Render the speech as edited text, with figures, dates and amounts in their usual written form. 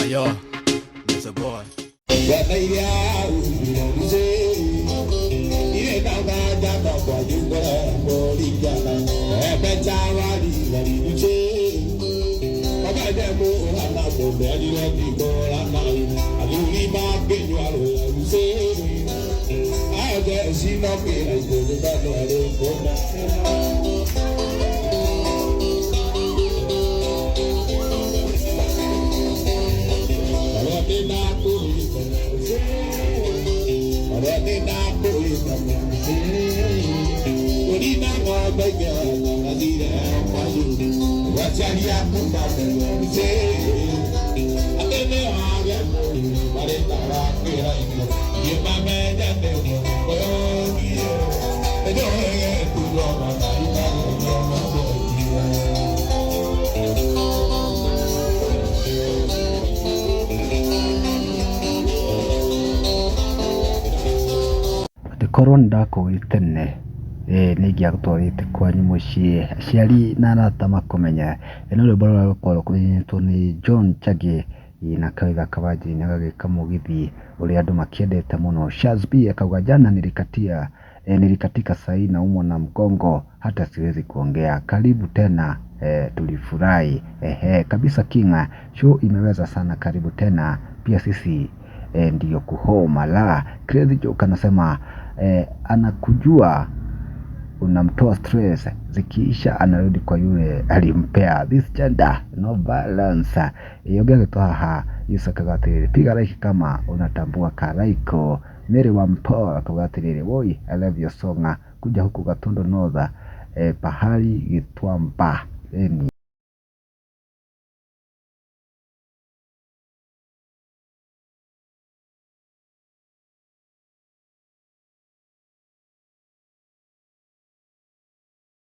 Yo, Mr. Boy. Korwo nĩ ndakũĩ tene nĩ ingĩagũtwarĩte kwanyu mũciĩ, aciari na arata makũmenye. No rwĩmbo rũrĩa rũkoragwo rũinĩtwo nĩ John Chage na Kawaitha Kawanjiri na gagĩka mũgithi ũrĩa andũ makĩendete mũno. Shaz B akauga jana nilikatia nilikatika sahii naumwa na mgongo hata siwezi kuongea. Karibu tena tulifurahi. Ehe, kabisa King, show imeweza sana, karibu tena pia sisi ndiyo kuhoma la. Crazy Joke anasema anakujua unamtoa stress, zikiisha anarudi kwa yule alimpea. This gender no balance. Ũngĩ agĩtwo haha Yusuf akauga atĩrĩrĩ, piga like kama unatambua Karaiko. Mary Wampo akauga atĩrĩrĩ, woi I love your song, kuja huku Gatundu North pahali Gitwamba. Eni.